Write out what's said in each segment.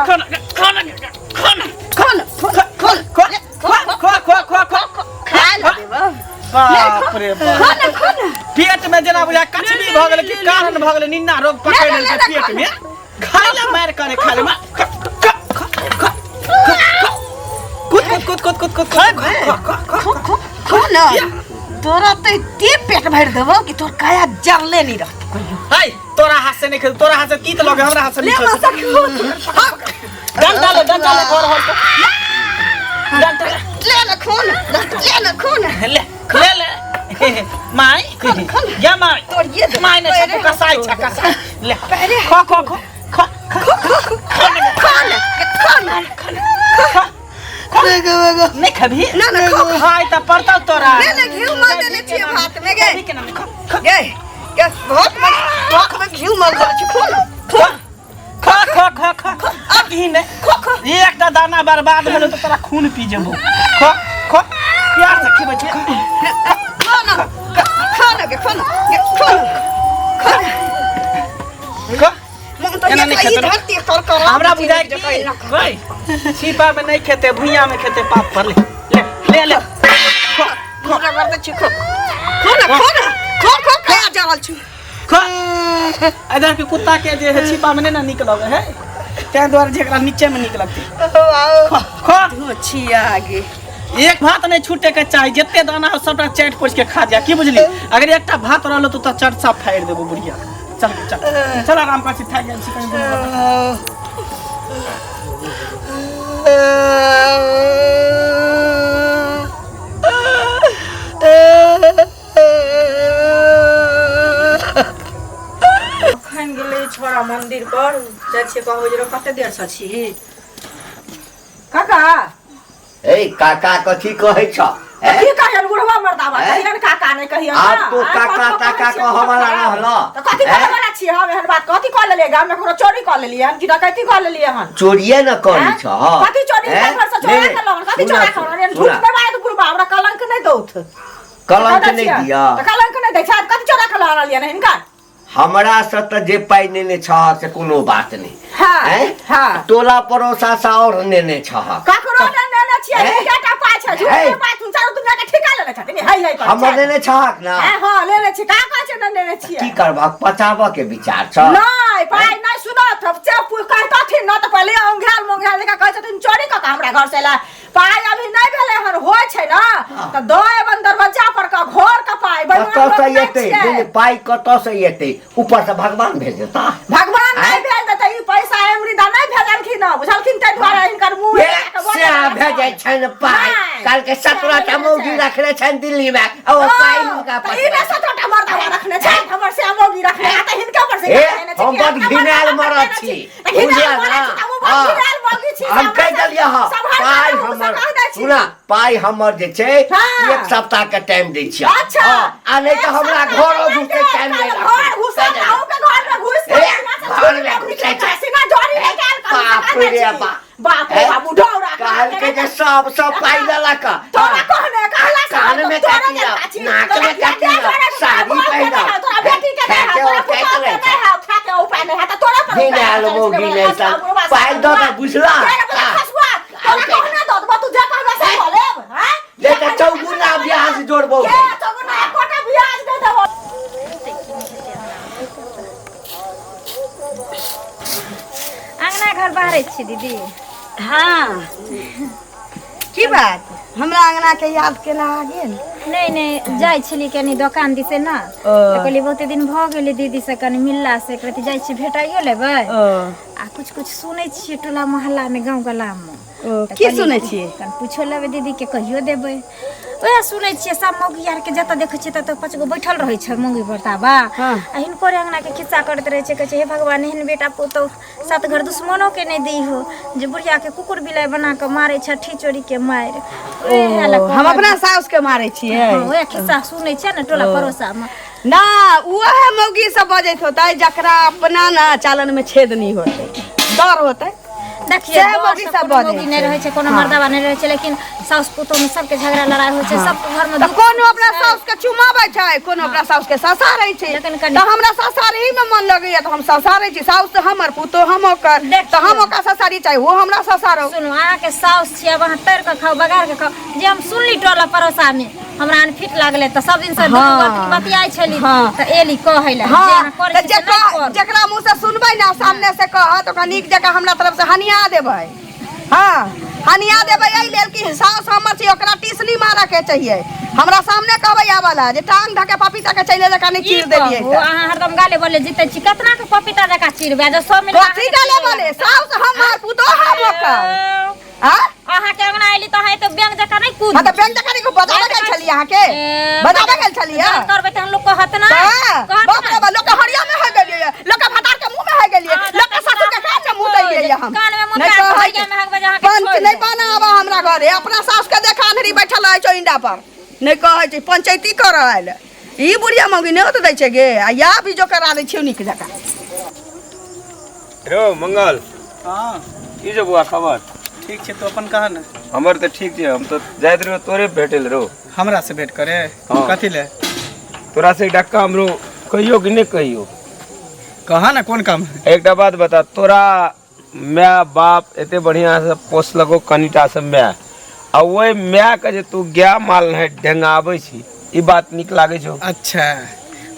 खो ना खो ना खो ना खो ना खो खो खो खो खो खो खो खो खा ले देबो बाप रे बाप खो ना खो ना पेट में जेना बुझा कछबी भऽ गेलै कि कारण भऽ गेलै निन्ना रोग पकड़ि लेलकै पेट में खाय ले मारि करे खाय ले मार खा, खा, खा, खा, खा, खा। कूद कूद कूद कूद कूद कूद खा खा खा खो खो खो ना तोरा तो एते पेट भरि देबो कि तोर काया जरले नहीं रहत कहियो हाय तोरा हाथ से नहीं खेल तोरा हाथ से तीत लगे हमरा हाथ से ले नहीं मासा खो डंडा ले डंडा ले घर हर डंडा ले ले ना खो ना ले ना खो ना ले ले ले माई या माई तोर ये दे माई ने छको कसाई छ कसाई ले पहले खो खो खो खो खो खो ना खो ना खो ना खो खो नहीं खबी ना, ना, खो, खो। खाय त पड़तौ तोरा ले ले घी मल देने छियै भात में गे खबी के नाम खो खो गे गे बहुत में भात में घी मल देने छी खो ना खो खो खो खो खो खो अब घी ने खो खो एकटा दाना बर्बाद भेलो त तोरा खून पी जेबो खो खो प्यार से खिबै छी खो। खो ना खो ना गे खो ना गे खो ना खो ना खो मन तो एना ये नहि ई खेतै। धरती तर कर हमरा बुझाय कि गई छिपा में नहीं खेते भुइया में खेते पाप पर ले ले ले ले खो खो ना कर दे छी खो खो ना खो ना खो खो खा जा रहल छी खो इधर के कुत्ता के जे है छिपा में नहीं ना निक लगे है तें दुआरे जेकरा नीचे में निक लगते खो खो छी आगे एक भात नहीं छूटे के चाही जते दाना हो सबटा चाटि पोछि के खा जा की बुझली अगर एकटा भात रहलो तो चट साफ फाड़ि देबो बुढ़िया चल चल चल आराम कर छी थाकि गेल छी कनी दुनू गोटा। अखन गेलै छोरा मंदिर पर जाइ छियै कहबै जे रौ कते देर से छी काका ए काका कथी कहै छ तऽ की कहियन बुढ़वा मर्दावा हैं? कहियन काका नहि कहियन आब ना। तो आइ काका कतौ ताका कहै छियै कहऽ वाला रहल। तऽ कथी हैं? कहऽ वाला छियै हम एहन बात कथी कऽ लेलियै गाममे ककरो चोरी कऽ लेलियै हन कि डकैती कऽ लेलियै हन चोरिए न करै हैं? छ हँ कथी चोरी हैं? घर से चोरा नहि, के लहन कथी सुना, चोरा के लहन सुना। झूठ नहि बाजत बुढ़वा हमरा कलंक नहि दौथ कलंक नहि दिअ तऽ कलंक नहि दै छै कथी चोरा के लहन हिनका हमरा से तऽ जे पाइ नेने छह से कोनो बात नहि हाँ हैं? हाँ टोला पड़ोसा से और नेने छह ककरो ने नेने छियै हैं? हिनका पाइ छै झूठ हैं? के पाइ तुम चारू दुनिया के ठिका लेने छथिन है है करै हमर छै। नेने छहक ना हैं, हाँ लेने छी का कहै छै ने नेने छियै की करबहक पचाबऽ के विचार छ नहि पाइ नहि सुनत से कहतथिन न तऽ पहिले औंघायल मोंघायल जकाँ कहै छथिन चोरी कऽ कऽ हमरा घर से एला पाइ अभी नहि भेलै हन होइ छै ने तऽ दऽ एबन दरवज्जा पर के घर के पाइ बेईमान कतऽ लोक से नहि एतै छियै। नहि, नहि, पाइ कतऽ से एतै ऊपर से भगवान भेज देता भगवान नहि आँय? भेज देतै ई पैसा एमरीदा नहि भेजलखिन हँ बुझलखिन ताहि दुआरे हिनकर मुँह ए, लगा कऽ से बोलऽ भेजै छनि पाइ नहि। काल्हि के 17 टा मौगी रखने छनि दिल्ली मे आ ओ पाइ हुनका तऽ ई ने पठबै 17 टा मर्दावा रखने छै हमर से मौगी रखने आ तऽ हिनका पर से ए, कहने छै हम कि बड अपना घिनायल मर्दावा मरद रखने छी। तऽ घिनायल बुझलियै मरद ना? छी तऽ ओ बड हँ। घिनायल मौगी छी हम कहि देलियै हँ पाइ हमर सुना पाइ हमर जे छै हँ। एक सप्ताह के टाइम दै छियै अच्छा हँ, आ नहि तऽ हमरा एक घरो सप्ताह घुसै टाइम नहि घर घुसै लागतै। अहूँ के घर में घुस के ए, सीना से घर में छुरी घुसै छै। सीना जोड़ी निकाल कर बाप रे बाप बाप रे ए, बाप बुढ़ौरा कहलकै जे सब सब पाइ लेलक तोरा कहने कहला से कान में तोरा काटी के ला, काची, नाक तोरा में काटी के ला, तोरा साड़ी बाप के पहिरा। नहीं है, तोरा बेटी के नहीं है, खाके तोरा ओ खाइत पुतोह के रहै नहीं है, खाके उपाय नहीं है, तऽ तोरा पर उपाय घिनायल है, मौगी नहि खसुआ, तऽ बुढ़वा पाइ दऽ दऽ बुझला? तेरे बला हाँ। खसुआ, तोरा कहने दऽ देबौ, तू जे कहबे से कऽ लेब, हाँ? ले तऽ चौगुना ब्याज जोड़बौ के चौगुना एकोटा ब्याज दे देबौ। अंगना घर बाहरै छी दीदी हाँ की बात हमरा अंगना के याद केना आ गेल नहि नहि जाइ छली कनी दोकान दिसे ना तऽ कहलियै बहुते दिन भऽ गेलै दीदी से कनी मिलला से एक रति जाइ छी भेटाइयो लेबै आ कुछ कुछ सुनै छियै टोला मोहल्लामे गाँव गलामे ओ, तऽ की कहलियै सुनै छियै? कनि पूछो लेबै दीदीके कहियो देबै वएह सुनै छियै सब मौगी आरके जतऽ देखै छियै ततऽ पाँच गो बैठल रहै छै मौगी बर्ताबा हाँ। आ हिनकर अंगनाके खिस्सा करैत रहै छै कहै छै हे भगवान एहन बेटा पुतहु सात घर दुश्मनोके नहि दी हो जे बुढ़ियाके कुकुर बिलाइ बना कऽ मारै छै चोरीके मारि ओएह लए हम अपना साउस के मारै छियै हँ, वएह खिस्सा सुनै छियै ने टोला पड़ोसामे ना उएह मौगी सब बजैत होतै जकरा अपना ना चालन में छेद नहीं होतै डर होतै देखिए सएह मौगी सब कोनो बजै मौगी नहि छै। रहै छै, कोनो मर्दाबा नहि रहै छै, लेकिन साउस पुतोह में सबके झगड़ा लड़ाई होइ छै, सबके घर में तऽ दुख कोनो अपना साउस के चुमाबै छै, कोनो अपना साउस के ससारै छै। लेकिन कनि- तऽ हमरा ससारही में मन लगैया तऽ हम ससारै छी। साउस तऽ हमर, पुतोह हम ओकर, देखियौ। तऽ हम ओकरा ससारी चाहे ओ हमरा ससारो। सुनू, अहाँके साउस छी, आब अहाँ तर के खाउ बघार के खाउ। जे हम सुनली टोला पड़ोसा में हमरा अनफिट लागलै, तऽ सब दिन से दुनू गोटे बतियाइ छली तऽ एली कहै लए जे अहाँ करै तऽ छी से नहि करू। जेकरा मुँह से सुनबै ने, सामने से कहत, ओकरा नीक जकाँ हमरा तरफ से हनिया देबै। हाँ, हनिया देबै एहि लेल कि साउस हमर छी, ओकरा टीसनी मारऽ के चाहिए। हमरा सामने कहबै आबऽ जे टांग धके पपीता के चले जकाँ नहि की चीर देलियै। कहू, तऽ अहाँ हरदम गाले बोले जीते छी, कतना के पपीता जकाँ चिरबै जे सब मिल कथी गाले बोले? साउस हमर, पुतोह हम ओकर। हाँ? अहाँके अंगना एली तऽ अहाँ एते बैंक जकाँ नहि कूद। हाँ, तऽ बैंक जकाँ नहि बजाबे गेल छलियै अहाँके, ए, बजाबे गेल छलियै। जहन करबै तहन लोक कहत ना, हाँ, कहत बाप रे ना। बाप, लोक के हरिया में हो गेलियै, लोक के भतार के मुंह में हो गेलियै, हाँ, लोक के ससुर के कान में मुंह दैलियै हम। कान में मुँह नहि दए कऽ कहै हरिया में हगबै जे अहाँके पंच छोड़ि नहि देब। बनाबऽ हमरा घरे। अपना सास के देखा अन्हरी बैठल रहै छै इंडा पर, नहि कहै छै पंचायती करऽ आयल। ई बुढ़िया मौगी नहि होत दै छै गे, आ या भी जो करा दै छियौ नीक जकाँ। रो मंगल। हाँ। की जो बुआ खबर? ठीक छै, तू अपन कह ने। हमर तऽ ठीक छै, हम तऽ जाइत रहो तोरे भेटल रो। हमरा से भेंट करे? हाँ। कथी ले? तोरा से एकटा काम रो, कहियो कि नहि कहियो? कहा ना, कोन काम है? एकटा बात बता, तोरा माय बाप एते बढ़िया से पोसलको कनिटा से माय, आ ओहि माय के जे तू गाय माल नहीं ढेंगाबै छी, ई बात नीक लागै छौ? अच्छा,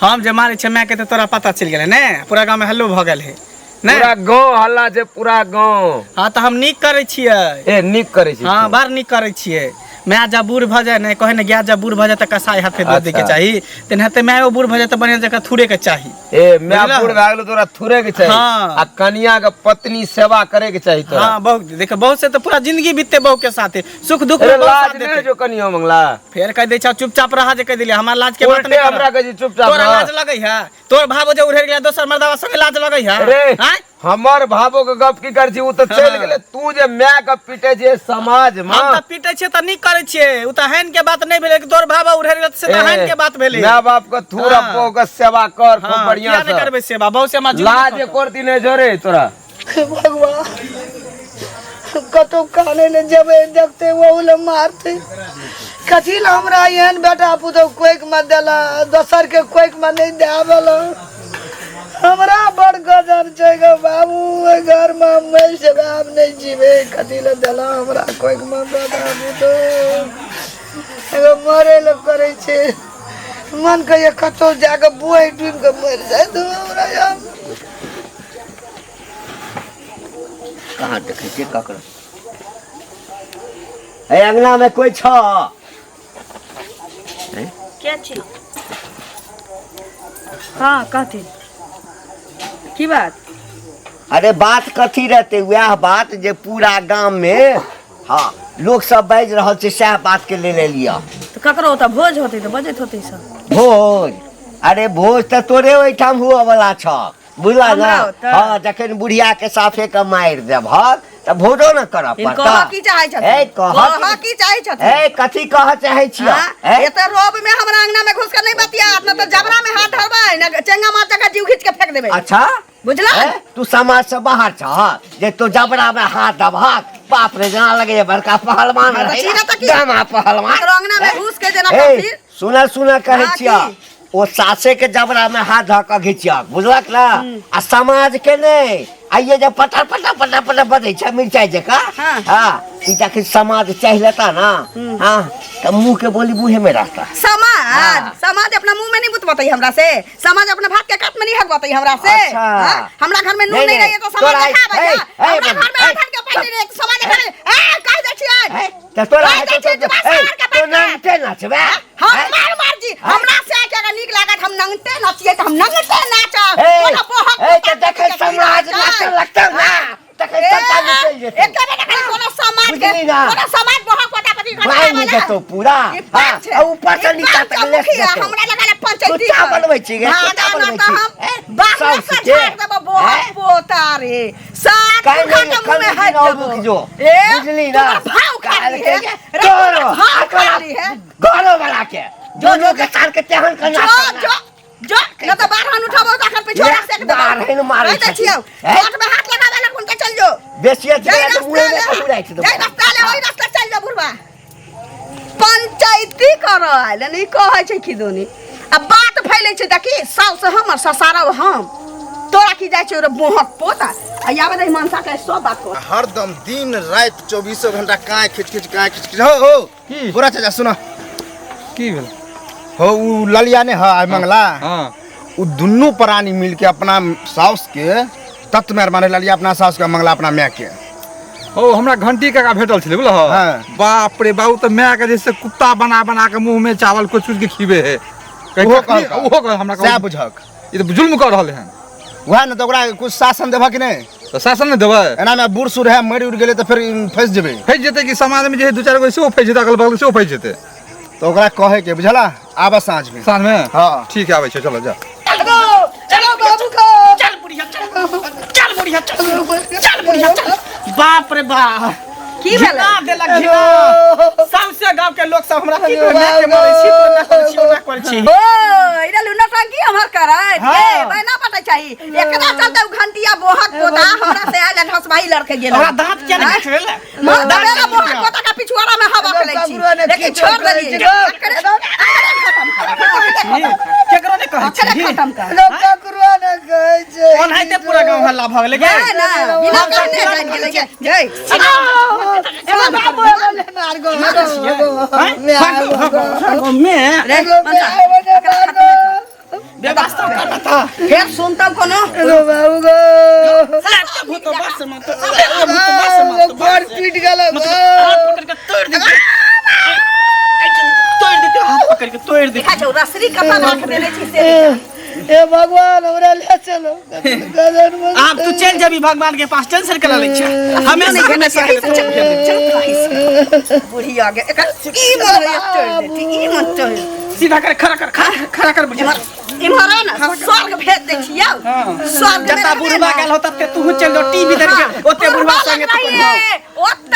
हम जे मारै छै माय के तऽ तोरा पता चलि गेलै ने? पूरा गाँव में हल्लो भऽ गेल है ने? पूरा गाँव हल्ला छै, पूरा गाँव। हाँ, तऽ हम नीक करै छियै। ए, नीक करै छी? हाँ, बड़ नीक करै छियै। माय जब बूढ़ भऽ जाय ने, कहे ने गाय जब बूढ़ भऽ जाय तऽ कसाई हाथे दूध दै के अच्छा। चाही, तेनाहिते मायो बूढ़ भऽ जाय तऽ बढ़िआँ जकाँ थूरे के चाही। ए, माय बुझलह? बूढ़ भए गेलो तोरा थुरे के चाही? हाँ। आ कनिया के पत्नी सेवा करे के चाही तोरा? हाँ, बहुत देखो, बहुत से तो पूरा जिंदगी बीतते बहू के साथे, सुख दुख में अरे बहुत लाज साथ नहीं देते। जो कनिया मंगला। फेर कह दै छौ चुपचाप रहा, जे कह दिले हमरा लाज के बात उल्टे नहीं। हमरा कहै छै चुपचाप तोरा रह। लाज लगै है? तोर भावो जे उड़ेर गेला दोसर मर्दावा संगे, लाज लगै है? अरे आँय? हमर भावो के गप की कर छी, उ तऽ चलि हाँ। गेलै, तू जे माय के पीटे छै समाज में। हम तऽ पीटे छियै तऽ नीक करै छियै, उ तऽ हैन के बात नहि भेलै कि तोर भावो उड़ेर गेल से तऽ हैन के बात भेलै। माय बाप के थूर हाँ। अपो के सेवा कर खूब हाँ, बढ़िया किया नहि से। करबै सेवा, बहु से हमरा जिंदगी लाज कटत। एको रत्ती नहि जोरे तोरा। हे भगवान, कतौ काने ने जेबै, देखते ओहू लए मारते। कथी लए हमरा एहन बेटा पुतहु कोइक मे देला, दोसर के कोइक मे नहि दए? हमरा बड़ गजब छै गो बाबू, ओहि घर मे हम मरि जेबै, आब नहि जीबै। कथी लए देला हमरा कोइक मे बेटा पुतहु? एगो मरे लए करै छै मन, कहिया कतौ जाके बोहि डूबि कऽ मरि जाय तऽ हमरा आब। कहाँ देखै छियै ककरो? ए, अंगना में कोई छ? के छी? हाँ, कहथिन, की बात? अरे बात कथी रहते, वएह बात जे पूरा गाम में हाँ लोक सब बाजि रहल छै, सएह बात के ले लिअ। तऽ ककरो ओतऽ भोज होतै तऽ बजैत होतै सब। भोज? अरे भोज तऽ तोरे ओहिठाम हुअ वाला छ, बुझला ने? हमरा ओतऽ? हाँ, जखन बुढ़िया के साफे के मारि देबहक तऽ भोजो ने करऽ लेकिन पड़तऽ। कहऽ की चाहै छथिन? ए, कहऽ कहऽ की चाहै छथिन? ए, कथी कहऽ चाहै छियऽ? हाँ? ए? एते रोब में हमरा अंगना में घुस के नहीं बतियात, न तऽ जबरा में हाथ धरबै न चेंगा मार जकाँ जीव खींच के फेंक देबै। अच्छा। बुझला? ए, तू समाज से बाहर छह जे तू जबरा में हाथ दबहक? बाप रे, जेना लगे बड़का पहलवान हाँ, तऽ रहै छी ने तऽ की? गामा पहलवान। तोरा अंगना में ए? घुस के जेना ए, कहथिन। सुना सुना, कहै हाँ, छियह की? ओ सासे के जबरा में हाथ धऽ कऽ घिचियक, बुझलक ने? आ समाज के नहि, आइए जे पटर पटर पटर पटर बजै छै मिरचाइ जकाँ। हाँ। हाँ, ई जखन समाज चाहि लेता ना, हाँ, तऽ मुँह के बोली मुँहे में रहता। समाज? हाँ। समाज अपना मुंह में नहीं बुतबतै हमरा से? समाज अपना भात के कात में नहीं हगबतै हमरा से? अच्छा। हाँ? हमरा घर में नून नहीं, नहीं नहीं, रही तो समाज तोरा- देखाबै ए, है? ए, हमरा घर में ए, आधन के पानी नहीं तो समाज देखाबै? ए, कहि दै छियै। ए, तऽ तोरा कहि दै हेतौ छियै तऽ जुबा ए, सार के तो बात। नंगटे नचबे? हम ए? मार मार जी, हमरा से के अगर नीक लागत हम नंगटे नचियै तऽ हम नंगटे नाचब। ए, कोनो बोहक ए, तऽ देखै समाज नाचऽ लगतौ ना, तखन सबटा निकलि जेतौ। एक बेटा खाली कोनो समाज के बुझली ना? कोनो समाज बोहक पोता पति बान्हि देतौ पूरा। ई पाप छै। हाँ, आ ऊपर से ई नीचा पाप तक छै, लेस मुखिया, देतौ। हमरा लगा ले पंचायती कुत्ता पर। बनबै छी गे, भागा कुत्ता न बनबै तऽ छी। हम ए, बाहर साउस से के। झाड़ देबो बोहक ए? पोता रे। सात काल्हि पुरखा नहि, के मुँह में काल्हि हाथ दिन और देबो। रुकि जो। ए, बुझली ना? तोरा भाव खा ली काल्हि है। के रे, तोरो, तोरा भाव आ तोरा खा ली है। घरो वाला के दोनों के सार के तेहन के जो जो जो, न तऽ बारहन उठाबो तऽ अखन पिछोड़ा सेक देबो। बारहन मारै कहै तऽ छथिन। छियौ, ए? चोट में हाथ लगाबे ला कोन, चल जो। बेसी अथी जाहि करा तऽ रास्ता मुँहे मे ले ककरो राखि देबौ। जाहि रास्ता ले ओहि रास्ता चलि जा बुढ़बा पंचायती करऽ आयल हन, ई कहै छै खिदोनी आ बात फैलै छै देखी साउस हमर ससारब हम तोरा की जाइ छौ रे बोहक पोता आ आबे दही मनसा के सब बात कर हरदम दिन राति चौबीसों घंटा काँय खिच खिच काँय खिच खिच हो हो की? बुरा चाचा सुनो की भेल हो उ ललिया ने है मंगला हाँ उ दुनू प्राणी मिल के अपना साउस के तत्व में मारे ललिया अपना साउस के मंगला अपना माय के ओ हमरा घंटी काका भेटल छलै बुझलह हाँ। बाप रे बाबू तऽ माय के जैसे कुत्ता बना बना के मुंह में चावल कुछ कुछ के खिबे है ओहो कहलका। ओहो कह हमरा सएह कहल बुझक ई तऽ जुल्म कऽ रहल हन वएह ने तऽ ओकरा कुछ शासन देबह कि नहि तऽ शासन नहि देबै एना में बूढ़ सूढ़ है मरि उड़ गेलै तऽ फेर फँसि जेबै फँसि जेतै कि समाज में जे है दू चारि गो सेहो फँसि जेतै अगल बगल सेहो फँसि जेतै तऽ ओकरा कहै के बुझला आबऽ साँझ में साँझ में हाँ। ठीक है आबै छै चलो जा चलो बाबू को चल बुढ़िया चल चल बुढ़िया चल चल बुढ़िया चल बाप रे बाप की भेलै? घिना देलक घिना सौंसे गांव के लोग सब हमरा की कहै माय के मारै छी तो ना करै छी ओना करै छी ओ इरा लुना टंकी हमर करैत हाँ। ए मैना पटै चाही एकरा चलते उ घंटिया बोहक पोता हमरा से आयल हंसबाई लड़के गेल हमरा दांत किया नहीं काटले मार देला बोहक पोता का पिछुआरा में हवा खेलै छी ककरो ने लेकिन खींचल छोड़ करै देलियै छी, गो। अकरे खत्म कर केकरो नहीं कहै अकरे छी खत्म कर लोक ककरो ने कहै छै ओनाहिते पूरा गांव हल्ला भऽ गेलै गे ए ना बिना कहने जानि गेलै गे जय एगो बाबू एगो ले मार गो एगो एगो हैं? मैं भागो, भागो, भागो, मैं रे एगो मनसा, मैं एगो मार गो व्यवस्था कर बता फेर सुनतौ कोनो एगो बाबू गो भूत बस मत भूत बस मत गोड़ टूट गेल गो हाथ पकड़ के तोड़ देते तोड़ देते हाथ पकड़ के तोड़ देते देखा छौ रसरी कपड़ा राख देने छी से हे भगवान हमरा ले चलो गदन में आब तू चल जबी भगवान के पास टेंशन करा लै छै हमें नहीं सामने घेने से चाही से चल चल रही बूढ़ी आ गया एकर ई मन होइया तोड़ देती ई मन तोड़ सीधा कर खड़ा कर खड़ा खड़ा कर बुझा इम्हर आ ना स्वर्ग भेज दै छियौ स्वर्ग में जता रहबे बुढ़वा ना। गेल हो तते तू चल जो टीवी देख के ओते बुढ़वा संगे तू रहिए। ओते